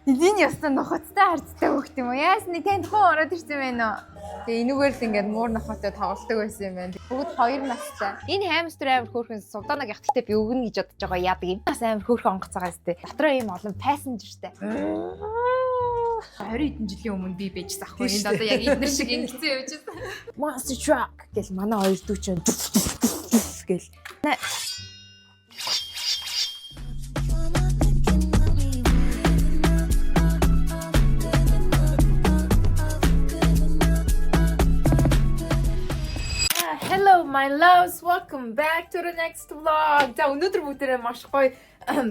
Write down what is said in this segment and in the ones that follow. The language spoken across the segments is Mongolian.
Энэ ёстой нохоцтой харцтай хөхт юм уу? Яасны танд хүн ороод ирсэн байна уу? Тэгээ энүүгээр л ингээд муур нохотой тоглолдог байсан юм байна. Бүгд 2 настай. Энэ хамстер амар хөөрхөн сувдаанаг явах гэхдээ би өгнө гэж бодож байгаа, яадаг юм. Бас амар хөөрхөн онгоц байгаа сте. Дотроо ийм олон passenger тай. 20 хэдэн жилийн өмнө би байжсан ахгүй. Энд одоо яг эднэр шиг ингэсэн явж байсан. Monster truck гэл манай хоёр дүү чинь гэл. Hello, my loves, welcome back to the next vlog. За, өнөөдөр бүгдээрээ маш гоё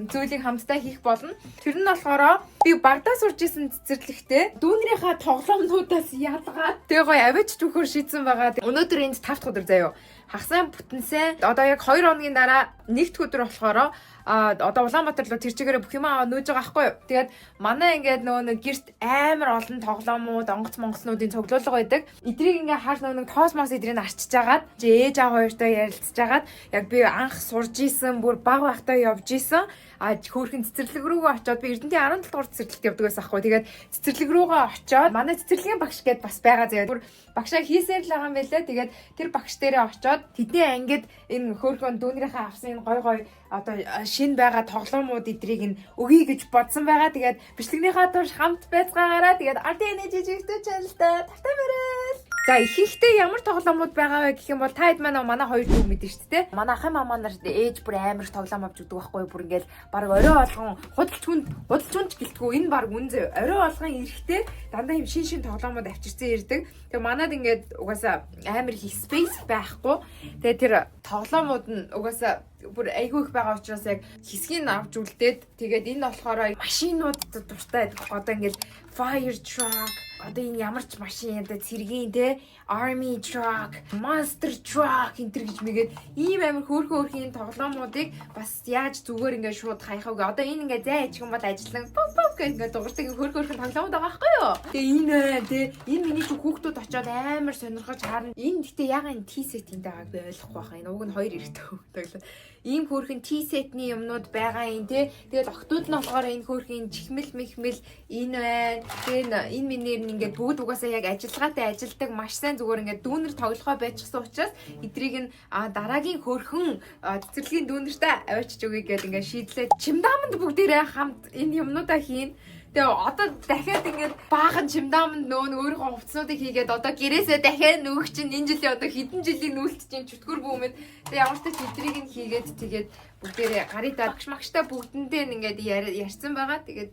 зүйлийг хамтдаа хийх болно. Тэр нь болохоор би багадаа сурч исэн цэцэрлэгтээ дүүнрийнхаа тоглоомнуудаас ялгаад тэгээ гоё аваач түүхээр шийдсэн байгаа. Өнөөдөр энд 5 дахь өдөр заяо. Хагас бүтэн сайн. Одоо яг 2 хоногийн дараа нэгд өдөр болохоор одоо Улаанбаатар руу тэр чигээрээ бүх юм аваа нүүж байгаа байхгүй юу. Тэгээд манай ингээд нөгөө нэг гэрт амар олон тоглоомууд, онгоц монгоцнуудын цуглуулга байдаг. Эдрийг ингээд хаар нөгөө нэг тоос мос эдрийг арчиж агаад ээж аав хоёртой ярилцж агаад яг би анх сурж исэн, бүр баг байхдаа явж исэн хөөхөн цэцэрлэг рүүгээ очиод, би Эрдэнтийн 17 дугаар цэцэрлэгт явдаг байсан аахгүй. Тэгээд цэцэрлэг рүүгээ очиод манай цэцэрлэгийн багш гээд бас байгаа заяа. Бүр багшаа хийсээр л байгаа юм байлаа. Тэгээд тэр багш дээрээ очиод тэдний ангид энэ хөөхөн дүүнрийнхээ авсан энэ гой гой одоо шин байгаа тоглоомууд эдрийг нь өгье гэж бодсон байгаа. Тэгээд бичлэгнийхаа турш хамт байцгаагаараа, тэгээд RTN жижигтэй channel тай тавтай морил. За, ихэнхдээ ямар тоглоомууд байгаа вэ гэх юм бол та хэд манай хоёр дүү мэдэн шүү дээ. Манай ахын мамаа нар ээж бүр амар их тоглоом авч өгдөг байхгүй, бүр ингээл баг орой болгон худалч хүн, худалч хүн ч гэлтгүү, энэ баг үн зөө, орой болгон эрэхтэй дандаа юм шин шин тоглоомууд авчирсан ирдэг. Тэгээ манад ингээд угаасаа амар их space байхгүй. Тэгээ тэр тоглоомууд нь угаасаа бүр айгүй их байгаа учраас яг хэсгийг нь авч үлдээд, тэгээд энэ болохоор машинууд дуртай байдаг. Одоо ингээд fire truck, одоо энэ ямар ч машин, одоо цэргийн те, army truck, monster truck энэ төр гэж мэгээд ийм амар хөөрхөн хөөрхөн тоглоомуудыг бас яаж зүгээр ингээд шууд хаях вэ? Одоо энэ ингээд зай ижгэн бол ажиллан пop пop гэх ингээд дуурдаг хөөрхөн хөөрхөн тоглоомууд байгаа байхгүй юу? Тэгээ энэ байна те, энэ миний чи хүүхдүүд очиод амар сонирхож харна. Энэ гэтээ яга энэ tea set энд байгааг би ойлгохгүй байхаа. Энэ уг нь хоёр эрэгтэй тоглоом, ийм хөөрхөн tea set-ний юмнууд байгаа юм те. Тэгэл охтууд нь болохоор энэ хөөрхөн чихмэл мэхмэл энэ байна. Тэгээ энэ минээр нь ингээд бүгд угаасаа яг ажиллагаатай ажилдаг, маш сайн зүгээр ингээд дүүнер тоглохоо байчихсан учраас эдрийг нь дараагийн хөөрхөн цэцэрлэгийн дүүнертэй аваачиж өгье гэдээ ингээд шийдлээ. Чимдааманд бүгдээрээ хамт энэ юмнуудаа хийн. Тэгээ одоо дахиад ингээд баахан чимдааманд нөө нэг өөрийнхөө хувцснуудыг хийгээд одоо гэрээсээ дахиад нүүх чинь энэ жилийн одоо хэдэн жилийн нүүлт чинь чөтгөр бүүмэд. Тэгээ ямар ч тач эдрийг нь хийгээд, тэгээд бүгдээрээ гаридаа багш магштай бүгдэндээ ингээд ярьсан байгаа. Тэгээд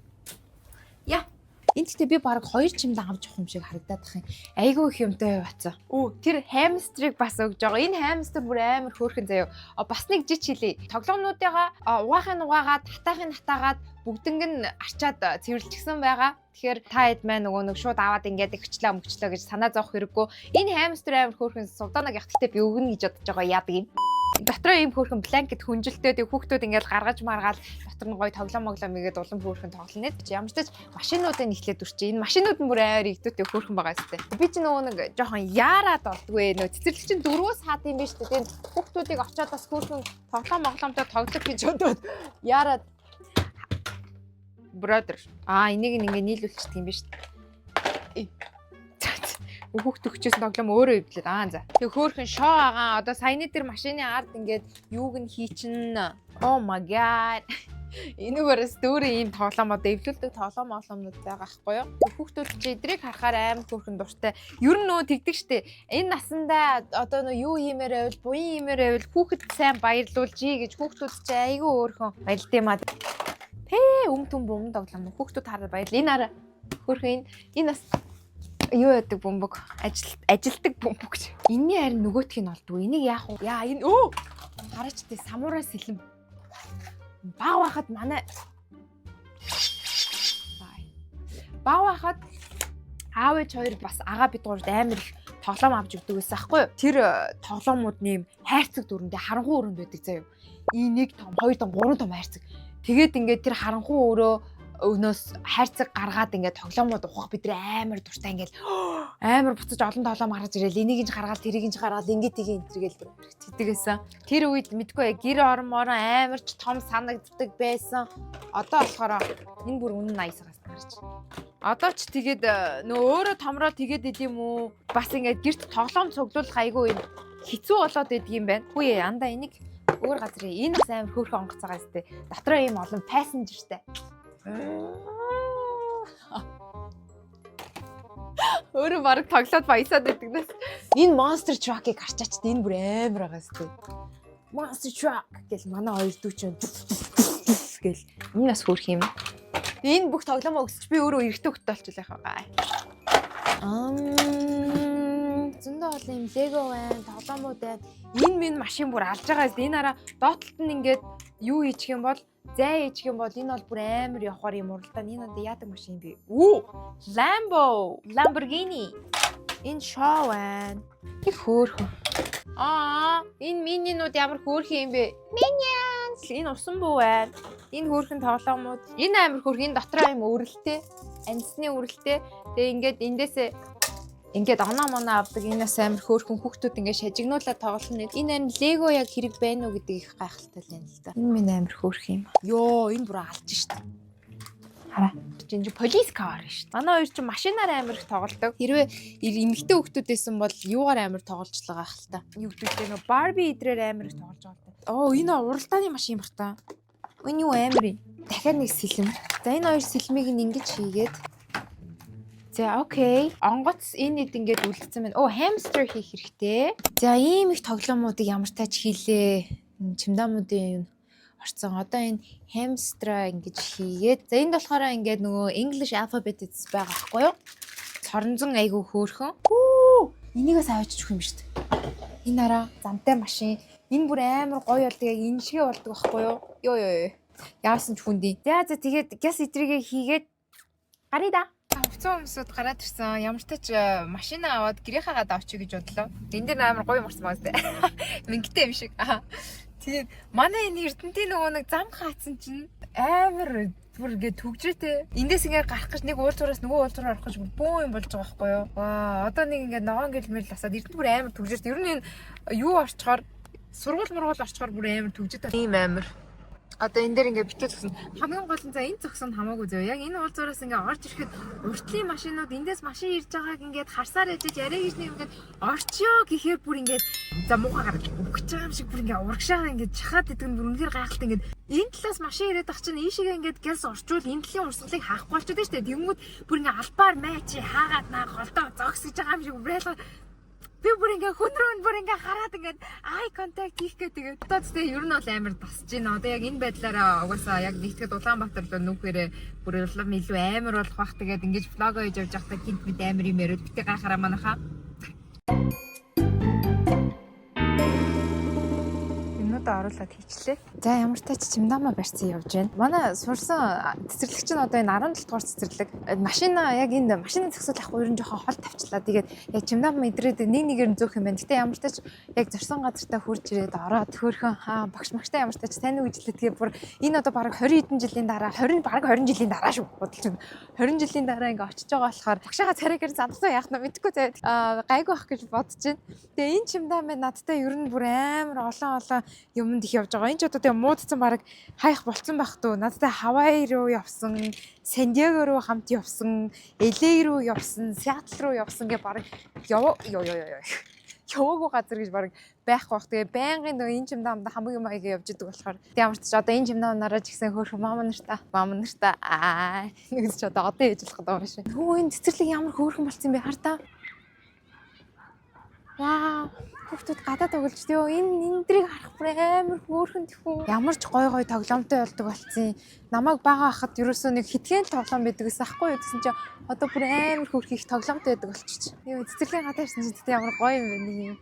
яа. Энд гэхдээ би баг хоёр чимдэн авч явах юм шиг харагдаад тах юм. Айгүй их юмтай бацаа. Үу, тэр хамстрыг бас өгж байгаа. Энэ хамстер бүр амар хөөрхөн заяо. Бас нэг жич хэлье. Тоглоомнуудыгаа угаахын угаагаад, хатаахын хатаагаад бүгднг нь арчаад цэвэрлчихсэн байгаа. Тэгэхээр та хэд маань нөгөө нэг шууд аваад ингээд өгчлээ мөгчлөө гэж санаа зовох хэрэггүй. Энэ хамстер амар хөөрхөн сувдаанаг явах гэхдээ би өгнө гэж бодож байгаа, яадаг юм. Дотроо ийм хөөрхөн blanket хүнжилттэй, тэг хүүхдүүд ингээд гаргаж маргаал дотор нь гоё тоглоом моглоом игээд улам хөөрхөн тоглоно. Ямар ч тач машинуудыг эхлээд үрчи. Энэ машинууд нь бүр амар игдүүтэй хөөрхөн байгаа сте. Би ч нөгөө нэг жоохон яарад болдгоо, нөө цэцэрлэг чинь дөрвөөс хаад юм биш үү? Тэгээд хүүхдүүдийг очиод бас хөөрхөн тоглоом моглоомтой тоглох гэж бодоод яарад brother. Энийг ингээ нийлүүлчихдэг юм биш үү? Хүүхд төгчөөс тоглоом өөрөө эвдлээд за. Тэг хөөхөн шоо агаан одоо саяны тэр машины ард ингээд юуг нь хийчин. Oh my God. Энүүгээрээс дүүрээ ийм тоглоом, одоо эвлүүлдэг тоглоом моглоомнууд байгаа байхгүй юу? Хүүхдүүд чи эдрийг харахаар амар хөөрхөн дуртай. Ер нь нөө тэгдэг штэ. Энэ насандаа одоо нөө юу хиймээр байвал, буян хиймээр байвал хүүхэд сайн баярлуулжий гэж хүүхдүүд чи айгүй өөрхөн баялд юм аа. Пэ өм түм бум тоглоом хүүхдүүд хараад баярлаа. Энэ араа хөөрхөн энэ бас юу яадаг бөмбөг, ажил ажилдаг бөмбөг гэж. Энийний харин нөгөөх нь олдгүй. Энийг яах вэ? Яа, энэ өө хараач тий, самурай сэлэм. Баг байхад манай баг байхад аав ээж хоёр бас агаа бид гуравт амар их тоглоом авч өгдөг байсан аахгүй юу? Тэр тоглоомууд нэм хайрцаг дүрэндээ харанхуй өрөөнд байдаг заяа. И нэг том, хоёр том, гурван том хайрцаг. Тэгээд ингээд тэр харанхуй өрөө өнөөс хайрцаг гаргаад ингээд тоглоомууд ухах бид нар амар дуртай, ингээд Амар буцаж олон тоглоом гаргаж ирээл энийг нь гаргаал, тэрийг нь гаргаал, ингэ тийг энтергээл бүр тэгдэг байсан. Тэр үед мэдгүй гэр орон морон амар ч том санагддаг байсан. Одоо болохоор энэ бүр үнэн 89-аас гарч. Одоо ч тэгээд нөө өөрөө томроо тэгээд идэм үү? Бас ингээд гэрт тоглоом цуглуулах айгүй юм хэцүү болоод идэг юм байна. Хүү андаа энийг өөр газар энэ бас амар хөөрхөн онгоц байгаа сте. Дотроо ийм олон passenger тай. Өөрөө бараг тоглоод баясаад идэг нэс. Энэ Monster Truck-ыг харчаач, энэ бүр амар байгаа сте. Monster Truck гэл манай хоёр дүү чинь гэл энэ бас хөөрх юм. Энэ бүх тоглоомоо өсч би өөрөө эрэгтэй хөлтэй болчихлоо яхаа. Зөндөө олон юм Lego байна, тоглоомууд байна. Энэ минь машин бүр алж байгаа юм. Энэ хараа, доотлолт нь ингээд юу хийчих юм бол, зай хийчих юм бол энэ бол бүр амар явахаар юм уралдаан. Энэ одоо яадаг машин бэ? Үү! Lambo, Lamborghini. Энэ шоу байна. Их хөөрхөн. Аа, энэ minion ууд ямар хөөрхөн юм бэ? Minions. Энэ усан буу байна. Энэ хөөрхөн тоглоомууд. Энэ амар хөөрхөн. Энэ дотроо юм өрөлтэй. Ансны өрөлтэй. Тэгээ ингээд эндээсээ ингээд оноо моноо авдаг. Энэ бас амар хөөрхөн, хүүхдүүд ингээд шажигнуулаад тоглоно. Энэ амар Lego яг хэрэг байна уу гэдэг их гайхалтай л юм л да. Энэ минь амар хөөрхөн юм. Йоо, энэ бүр алж штэ. Хараа. Чинь police car шүү дээ. Манай хоёр чинь машинаар амар их тоглодог. Хэрвээ эмэгтэй хүүхдүүд байсан бол юугаар амар тоглож байгаа хэл та. Юу гэдэг вэ? Нөө Barbie идрээр амар их тоглож байгаа л та. Оо, энэ уралдааны машин баг та. Энэ юу амар юм? Дахиад нэг сэлэм. За, энэ хоёр сэлмийг нь ингэж хийгээд. За, okay. Онгоц энэ хэд ингээд үлдсэн байна. Оо, hamster хийх хэрэгтэй. За, ийм их тоглоомуудыг ямар тач хийлээ. Чемодануудын юм орцсон. Одоо энэ hamster аа ингэж хийгээд. За, энд болохоор ингээд нөгөө English alphabet байгаа байхгүй юу? Соронзон айгүй хөөрхөн. Хүү! Энийгээс авчиж өгөх юм шүү дээ. Энэ хараа, замтай машин. Энэ бүр амар гоё болдог, яг энэ шигэ болдог байхгүй юу? Йоо ёо ёо. Яасан ч хүндий. За, тэгээд гяс идрийгээ хийгээд гаръя да. Хувцсан хүмүүсүүд гараад ирсэн. Ямар ч тач машина аваад гэрийнхээ гадаа очие гэж бодлоо. Энэ дээр амар гоё морсон байгаа зү. Мингтэй юм шиг. Тэгээд манай энэ Эрдэнтийн нөгөө нэг зам хаацсан чинь амар бүр ингээд түгжрээтэй. Эндээс ингээд гарах гэж нэг уулзуураас нөгөө уулзуур орох гэж бөөн юм болж байгаа байхгүй юу? Ваа, одоо нэг ингээд ногоон гэлмэл асаад Эрдэнэт бүр амар түгжрээтэй. Ер нь энэ юу орчхоор, сургууль мургуул орчхоор бүр амар түгжрээтэй. Ийм амар. Одоо энэ дээр ингээд битүү зогсно. Хамгийн гол нь, за, энэ зогсон хамаагүй зөө. Яг энэ уулзуураас ингээд орж ирэхэд уртлын машинууд эндээс машин ирж байгааг ингээд харсаар ээжэж яриа гэж нэг ингээд орчё гэхээр бүр ингээд за муухай гараад өгч байгаа юм шиг бүр ингээд урагшаага ингээд чахаад идэг нь бүр үнэхээр гайхалтай. Ингээд энэ талаас машин ирээд ах чинь ийшээгээ ингээд гялс орчвол энэ талын урсгалыг хаахгүй болчиход шүү дээ. Тэнгүүд бүр ингээд албаар маа чи хаагаад наа голдоо зогсож байгаа юм шиг бүр би бүр ингээ хүн рүү бүр ингээ хараад ингээд eye contact хийх гээд тэгээд одоо тэгээ ер нь бол амар тасж байна. Одоо яг энэ байдлаараа угаасаа яг нэгтгэд Улаанбаатар руу нүүхээрээ бүр улам илүү амар болох бах. Тэгээд ингэж vlog оо хийж явж байхдаа гинт мэд амар юм яриад битээ гайхараа манайхаа. Юмнуудаа оруулаад хийчлээ. За, ямар тач чемодамаа барьсан явж байна. Манай сурсан цэцэрлэг чинь одоо энэ 17 дугаар цэцэрлэг. Машина яг энд машины зогсоол авахгүй ер нь жоохон хол тавчлаа. Тэгээд яг чемодам мэдрээд нэг нэгээр нь зөөх юм байна. Гэтэ ямар тач яг зорсон газартаа хурж ирээд ороод хөөхөн хаа багш магштай ямар тач сайн уу гэж лээ. Тэгээ бүр энэ одоо бараг 20 хэдэн жилийн дараа, 20, бараг 20 жилийн дараа шүү. Бодолч байна. 20 жилийн дараа ингээ очиж байгаа болохоор багшаага царайгаар задсан яах нь мэдэхгүй заяа. Аа, гайгүй ах гэж бодож байна. Тэгээ энэ чемодан байна надтай ер нь бүр амар олон олон юмд их явж байгаа. Энэ ч одоо тэгээ муудсан, бараг хайх болцсон байх дөө. Надтай Хавай руу явсан, Сан Диего руу хамт явсан, LA руу явсан, Сиэтл руу явсан гэ бараг ёо ёо ёо ёо. Яваагүй газар гэж бараг байхгүй бах. Тэгээ байнгын нөгөө энэ чемодамд хамгийн маяг явж идэг болохоор тэг ямар ч одоо энэ чемодамнараа ч гэсэн хөөрхөн мама нартай, мама нартай аа нэг ч одоо ээж болох гэдэг юм шиг. Хөө, энэ цэцэрлэг ямар хөөрхөн болцсон бэ, хар та. Вау. Хүүхдүүд гадаа тоглож ёо, энэ эндрийг харах бүр амар хөөрхөн тэхүү. Ямар ч гой гой тоглоомтой болдог болцсон. Намайг бага хахад ерөөсөө нэг хитгэн л тоглоом байдаг гэсэн ахгүй юу гэсэн чи одоо бүр амар хөөрхөн их тоглоомтой байдаг болчих. Юу, цэцэрлэгийн гадаа ирсэн чинь тэгтээ ямар гоё юм бэ нэг юм.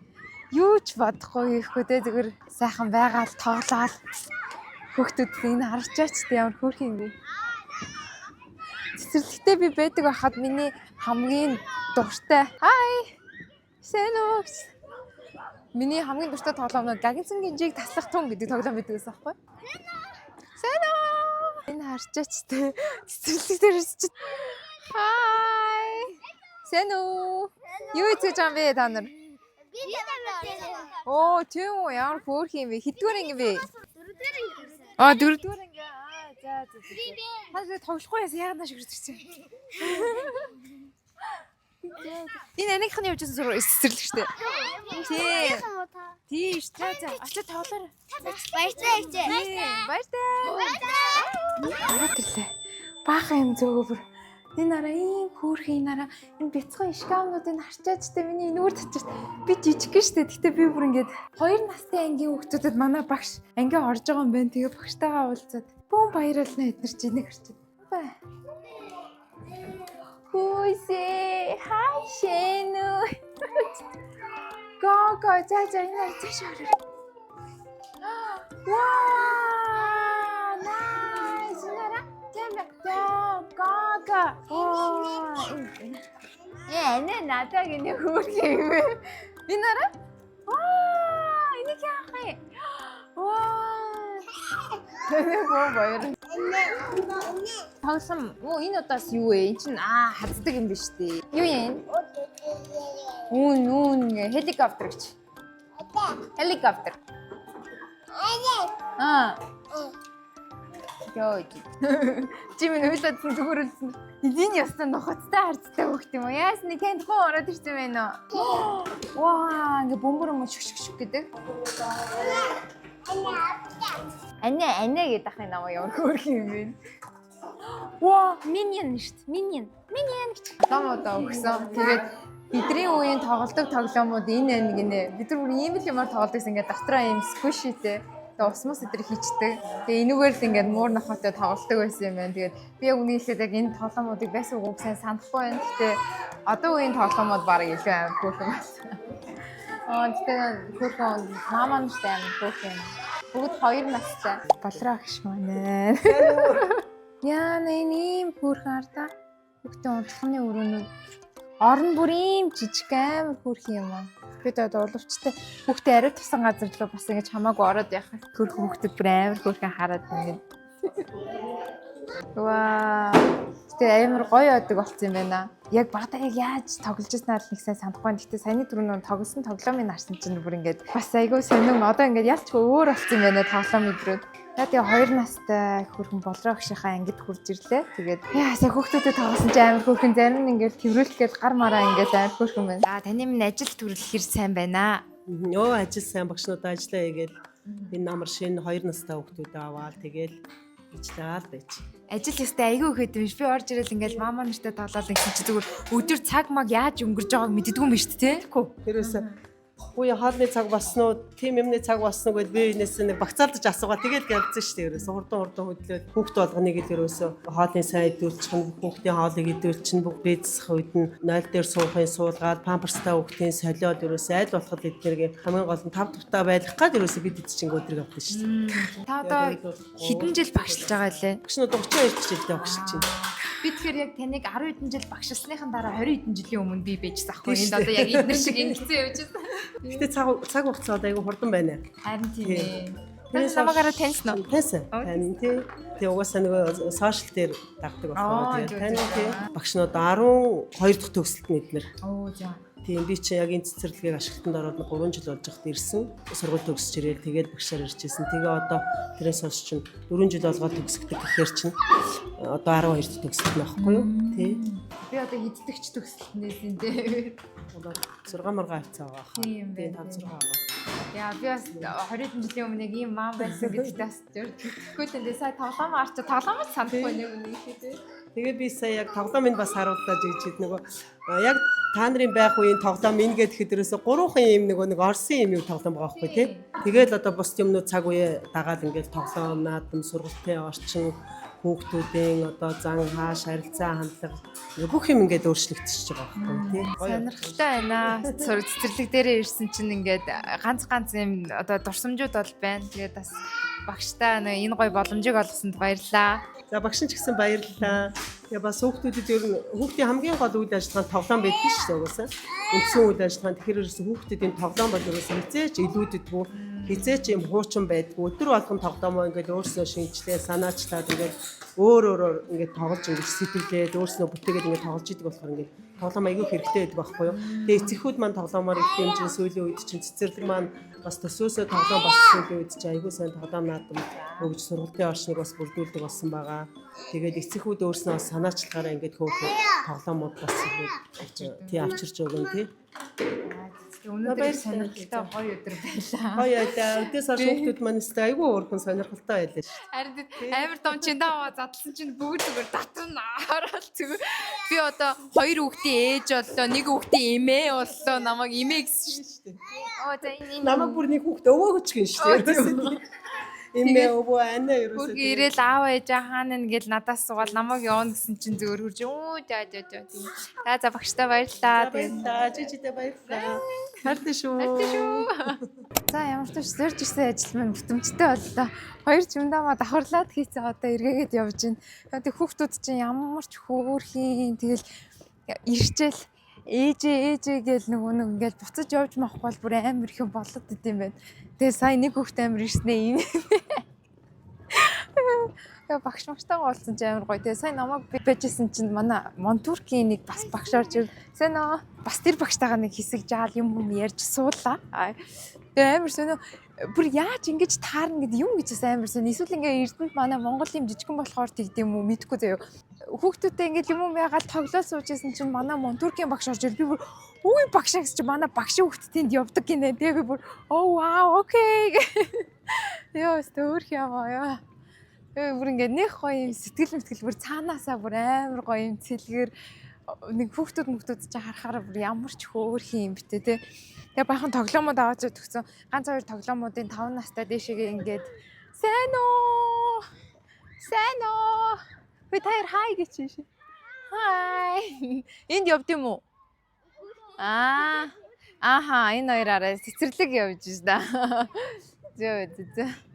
Юу ч бодохгүй ихгүй те, зүгээр сайхан байгаал тоглоал хүүхдүүд энэ харчаач те, ямар хөөрхөн юм бэ. Цэцэрлэгтээ би байдаг байхад миний хамгийн дуртай. Hi. Сайн уу? Миний хамгийн дуртай тоглоом нь Гагинсан гинжийг таслах тун гэдэг тоглоом байдаг гэсэн аахгүй. Сайн уу? Энэ харчаач те, цэцэрлэг дээр чи. Hi. Сайн уу? Юу хийцээж байгаа юм бэ та нар? Би тамиртай. Оо, тийм үү? Ямар хөөрхөн юм бэ? Хэддүгээр анги бэ? Дөрөвдүгээр анги хүрсэн. Аа, дөрөвдүгээр анги. Аа, за за. Та нар тоглохгүй яасан яагаад нааш хүрч ирсэн юм? Энэ анигийнх нь явж байсан зураг цэцэрлэг штэ. Тийм. Тийм ш. За за. Очиж тоглоорой. Баяртай ихтэй. Тийм. Баяртай. Ороод ирлээ. Баахан юм зөөгөө бүр. Энэ араа ийм хөөрхөн энэ араа энэ бяцхан шкафнуудыг харчаач тэ миний энүүр татчих. Би жижиг гэн штэ. Гэтэ би бүр ингээд хоёр настай ангийн хүүхдүүдэд манай багш анги орж байгаа юм байна. Тэгээ багштайгаа уулзаад бүүн баярлалаа эднэр чи энийг харчаад. Бай. Хүүсээ хай шэнү. Го го за за энэ араа цааш ороо. Вау! Nice! Энэ араа тийм ээ. Го го. Оо. Э, энэ надад гинэ хөөрхөн юм бэ. Энэ араа. Ваа, энийг яах юм? Ваа. Тэгээ гоо баяр. Тоглоом. Оо, энэ удаас юу вэ? Эн чинь аа хаздаг юм биш үү? Юу юм? Үүн үүн хеликоптер гэж. Хеликоптер. Аа. Йоо. Чи минь уйлаадсан зүгээр үлдсэн. Энэ ястаа нухацтай харцтай хөөхт юм уу? Яас нэг танд хүн ороод ирсэн байна уу? Ваа, ингээ бөмбөр юм шүк шүк шүк гэдэг. Анаа анаа гэдэг ахын намаа ямар хөөрхөн юм бэ? Ваа, minion шүү дээ. Minion. Minion гэж. Тоглоомудаа өгсөн. Тэгээд бидний үеийн тоглодог тоглоомууд энэ ань гинэ. Бид нар бүр ийм л юмар тоглодог гэсэн ингээд дотроо ийм squishy-тэй. Тэгээ ус мус өдр хийчдэг. Тэгээ энүүгээр л ингээд муур нохойтой тоглодог байсан юм байна. Тэгээд би яг үнийг хэлээд яг энэ тоглоомуудыг байсан үгүйг сайн санахгүй байна. Гэтэ одоо үеийн тоглоомууд бараг илүү амар хөөрхөн байсан. Аа гэтэ хөөрхөн мама нартай амар хөөрхөн. Бүгд хоёр настай. Болроо агш маань. Яа энэ ийм хөөрхөн ардаа. Хүүхдийн унтлагын өрөөнүүд орон бүр ийм жижиг амар хөөрхөн юм аа. Бид одоо улавчтай хүүхдээ ариу тавсан газар руу бас ингэж хамаагүй ороод явах. Хөөрхөн хүүхдүүд бүр амар хөөрхөн хараад ингэ. Ваа. Гэтэ амар гоё одог болцсон юм байна. Яг багада яг яаж тоглож ирсэн нь нэг сайн санахгүй байна. Гэтэ саяны түрүүн тоглосон тоглоомыг харсан чинь бүр ингээд бас айгүй сонин одоо ингээд ялчгүй өөр болцсон юм байна тоглоом өдрүүд. За тэгээ хоёр настай хөрхөн болроо агшийнхаа ангид хурж ирлээ. Тэгээд яа сая хүүхдүүдэд тоглосон чинь амар хөөрхөн зарим нь ингээд тэрвэрлэгээл гар мараа ингээд амар хөөрхөн байна. За таны минь ажил төрөл хэр сайн байна. Өө ажил сайн багш надад ажиллаа хийгээл энэ намар шинэ хоёр настай хүүхдүүдээ аваад тэгэл ажиллаад байж. Ажил ёстой айгүй ихэд юм биш. Би орж ирэл ингээд мама нартай тоглоал гэсэн чи зүгээр өдөр цаг маг яаж өнгөрж байгааг мэддэггүй юм биш үү те? Тэгэхгүй. Тэрээс үе хоолны цаг болсон уу, тим юмны цаг болсон уу гэд би энэс нэг багцаалдаж асуугаа тэгэл гэлцэн шүү дээ. Ерөөсө хурдан хурдан хөдлөөд хүүхд болгоныг л ерөөсө хоолны сайн идүүлчих нь, хүүхдийн хоолыг идүүлчих нь, бүх бийцсэх үед нь 0 дээр суухын суулгаад, памперстай хүүхдийн солиод ерөөсө аль болох эднэрийг хамгийн гол нь тав тухтай байх гад ерөөсө бид эд чинь өдрийг авдаг шүү дээ. Та одоо хэдэн жил багшилж байгаа лээ? Багш нь одоо 32 дахь жилдээ багшилж байна. Би тэгэхээр яг таныг 10 хэдэн жил багшилсныхан дараа 20 хэдэн жилийн өмнө би байжсан аахгүй. Тийм Энд одоо яг эднэр шиг ингэсэн явж байсан. Гэтэ цаг цаг хугацаа одоо айгүй хурдан байна. Харин тийм ээ. Тэрээс Та намаагаараа таньсан уу? Таньсан. Тань тий. Тэгээ угаасаа нөгөө сошиал дээр дагдаг Аа, болохоор зөв, тэгээ тань зөв. тий. Багш нь одоо 12 дахь төгсөлт нь эднэр. Оо за. Тийм би чи яг энэ цэцэрлэгийг ашиглалтанд ороод 3 жил болж байхад ирсэн. Сургууль төгсөж ирээл тэгээд багшаар ирж ирсэн. Тэгээ одоо тэрээс хойш чинь 4 жил болгоод төгсгдөг гэхээр чинь одоо 12 дахь төгсөлт нь аахгүй юу? Тий. Би одоо хэддэгч төгсөлтнээс энэ дээ. Одоо 6 маргаан хавцаа байгаа хаа. Тийм Тийм байна, 5 6 байгаа. Яа би бас 20 хэдэн жилийн өмнө яг ийм мам байсан гэдэгт бас тэгэхгүй тэндээ сая тоглоом арч тоглоомч санахгүй нэг үнэ ихэд. Тэгээ би сая яг тоглоомыг бас харуулдаа жийчээд нөгөө яг та нарын байх үеийн тоглоом энэ гэхэд ерөөсө гурван юм нөгөө нэг Орсын юм юу тоглоом байгаа байхгүй тий. Тэгээл одоо бус юмнууд цаг үе дагаад ингээл тоглоом, наадам, сургалтын орчин, хүүхдүүдийн одоо зан хааш, харилцаа хандлага ингээ бүх юм ингээд өөрчлөгдөж байгаа байхгүй тий. Гоё. Сонирхолтой байна. Цэцэрлэг дээрээ ирсэн чинь ингээд ганц ганц юм одоо дурсамжууд бол байна. Тэгээд бас багштай нэг энэ гоё боломжийг олгосонд баярлалаа. За багш нь ч гэсэн баярлалаа. Тэгээ бас хүүхдүүдэд ер нь хүүхдийн хамгийн гол үйл ажиллагаа нь тоглоом байдаг шүү дээ угаасаа. Үндсэн үйл ажиллагаа нь тэгэхээр ерөөсөө хүүхдүүдийн тоглоом бол ерөөсөө хизээч илүүддэггүй. Хэзээ ч юм хуучин байдгүй. Өдөр болгон тоглоомоо ингээд өөрснөө шинжилээ, санаачлаад ингээд өөр өөрөөр ингээд тоглож ингээд сэтгэлээд өөрснөө бүтээгээд ингээд тоглож идэг болохоор ингээд тоглоом айгүй хэрэгтэй байдаг байхгүй юу. Тэгээ эцэгхүүд маань тоглоомоор их дэмжин сүүлийн үед чинь цэцэрлэг маань бас төсөөсөө тоглоом бас сүүлийн үед чинь айгүй сайн тоглоом наадам өгж сургалтын орчныг бас бүрдүүлдэг болсон байгаа. Тэгээд эцэгхүүд өөрснөө бас санаачлахаараа ингээд хөөхөд тоглоомууд бас ингээд тий авчирч өгөн тий. Өнөөдөр их сонирхолтой гоё өдөр байлаа. Гоё байлаа. Өдөөс хойш хүүхдүүд маань өстой айгүй уурхан сонирхолтой байлаа шүү. Харин амар том чиндаа задлсан чинь бүгд зүгээр татар хараад зүгээр. Би одоо хоёр хүүхдийн ээж боллоо, нэг хүүхдийн эмээ боллоо, намайг эмээ гэсэн шүү дээ. Оо за энэ энэ Намайг бүр нэг хүүхд өвөөгч гин шүү дээ. Эмээ өвөө анаа ерөөсөө. Хөргө ирээл аав ээжээ хаана нэ гэл надаас суугаад намайг явна гэсэн чинь зүгээр хурж өө за за за тийм. За за багштай баярлалаа. Тэгээд Баярлалаа. Жижидэ баярлалаа. Хайртай шүү. Хайртай шүү. За ямар ч тач зорж ирсэн ажил маань бүтэмжтэй боллоо. Хоёр чимдамаа давхарлаад хийцээ одоо эргээгээд явж гин. Тэг хүүхдүүд чинь ямар ч хөөрхийн тэгэл ирчээл ээжээ ээжээ гэл нөгөө нэг ингээл буцаж явж махгүй бол бүр амар их юм болоод идэм байх. Тэгээ сая нэг хүүхд амар ирснэ юм. Тэгээ багш магштайгаа уулзсан чинь амар гоё. Тэгээ сая намайг би байжсэн чинь манай Монтуркийн нэг бас багш орж ир. Сайн аа бас тэр багштайгаа нэг хэсэг жаал юм юм ярьж суулаа. Тэгээ амар сонио бүр яаж ингэж таарна гэдэг юм гэж бас амар сонио. Эсвэл ингээ Эрдэнэт манай Монгол юм жижигэн болохоор тэгдэм үү мэдгүй заяо. Хүүхдүүдтэй ингээ юм юм ягаал тоглол сууж исэн чинь манай Монтуркийн багш орж ир. Би бүр үгүй багш гэсэн чинь манай багшийн хүүхд тэнд явдаг гинэ. Тэгээ би бүр оо вау окей. Йоо өстө өөр юм аа ёо. Тэгээ бүр ингээд нэг гоё юм сэтгэл мэтгэл бүр цаанаасаа бүр амар гоё юм цэлгэр нэг хүүхдүүд мөхтүүд чи харахаараа бүр ямар ч хөөрхөн юм битэ те. Тэгээ бахан тоглоомод аваач төгсөн. Ганц хоёр тоглоомуудын 5 настай дээшээгээ ингээд сайн уу? Сайн уу? Би та хоёр хай гэж шин. Хай. Энд явд юм уу? Аа. Аха, энэ хоёр арай цэцэрлэг явж ш да. Зөө зөө зөө.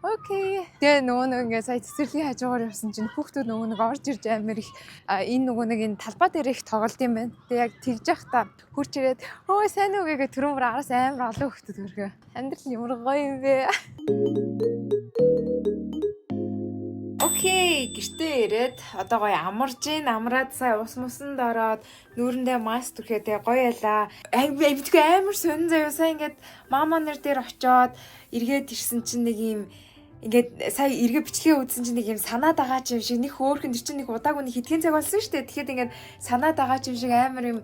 Окей. Тэгээ нөгөө нэг ингээ сая цэцэрлэгийн хажуугаар явсан чинь хүүхдүүд нөгөө нэг орж ирж амар их энэ нөгөө нэг энэ талбай дээр их тоглолт юм байна. Тэгээ яг тэгж явах та хурч ирээд өө сайн уу гэгээ түрүүн бүр араас амар олон хүүхдүүд өргөө. Амьдрал нь ямар гоё юм бэ? Окей, гэртээ ирээд одоо гоё амарж гин, амраад сая ус мусанд ороод нүүрэндээ маск түрхээ тэгээ гоё ялаа. Ай битгүй амар сонин заяа сая ингээд мама нар дээр очиод эргээд ирсэн чинь нэг юм ингээд сая эргээ бичлэгээ үзсэн чинь нэг юм санаад байгаа ч юм шиг нэг хөөхөн тэр чинь нэг удаагүй нэг хэдхэн цаг болсон шүү дээ. Тэгэхэд ингээд санаад байгаа ч юм шиг амар юм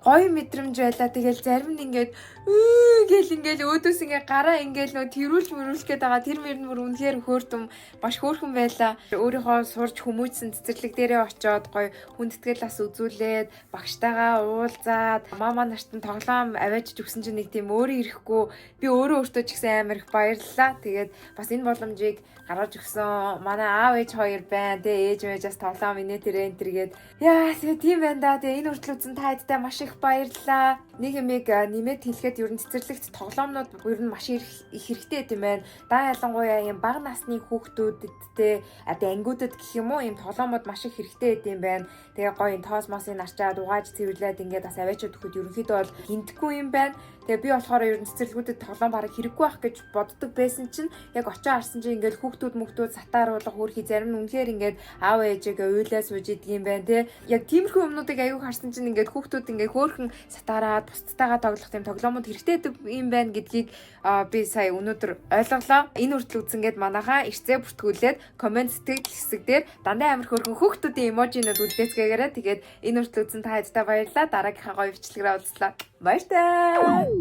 гоё мэдрэмж байлаа. Тэгэл зарим нь ингээд үү гэл ингээд өөдөөс ингээд гараа ингээд нөө тэрүүлж мөрүүлэх гээд байгаа. Тэр мөр нь бүр үнэхээр хөөртөм маш хөөрхөн байлаа. Өөрийнхөө сурж хүмүүжсэн цэцэрлэг дээрээ очиод гоё хүндэтгэл бас үзүүлээд багштайгаа уулзаад мама нарт нь тоглоом аваач өгсөн чинь нэг тийм өөрөө ирэхгүй би өөрөө өөртөө ч гэсэн амар их баярлалаа. Тэгээд бас энэ боломжийг гаргаж өгсөн манай аав ээж хоёр байна. Тэгээ ээж мээжээс тоглоом инээ тэрэ энэ тэргээд яа тэгээ тийм байна да. Тэгээ энэ хүртэл үзсэн та хэдтэй маш их баярлалаа. Нэг юмыг нэмээд хэлэхэд ер нь цэцэрлэгт тоглоомнууд ер нь маш их хэрэгтэй юм байна. Да ялангуяа юм бага насны хүүхдүүдэд те одоо ангиудад гэх юм уу ийм тоглоомууд маш их хэрэгтэй юм байна. Тэгээ гоё энэ тоос мосын нарчаад угааж цэвэрлээд ингээд бас аваачаад өгөхөд ерөнхийдөө бол гинтэхгүй юм байна. Тэгээ би болохоор ер нь цэцэрлэгүүдэд тоглоом бараг хэрэггүй байх гэж боддог байсан чинь яг очоо харсан чинь ингээд хүүхдүүд мөхтүүд сатааруулга хөөрхий зарим нь үнэхээр ингээд аав ээжээгээ уйлаа сууж идэг юм байна те. Яг тиймэрхүү юмнуудыг аягүй харсан чинь ингээд хүүхдүүд ингээд хөөрхөн сатаараад бусдтайгаа тоглох тийм тоглоомууд хэрэгтэй юм байна гэдгийг би сая өнөөдөр ойлголоо. Энэ хүртэл үзсэнгээд манайхаа ирцээ бүртгүүлээд комент сэтгэл хэсэг дээр дандаа амар хөөрхөн хүүхдүүдийн эможинууд үлдээцгээгээрэй. Тэгээд энэ хүртэл үзсэн та хэдтэй баярлалаа. Дараагийнхаа гоё бичлэгээр уулзлаа. Баяртай.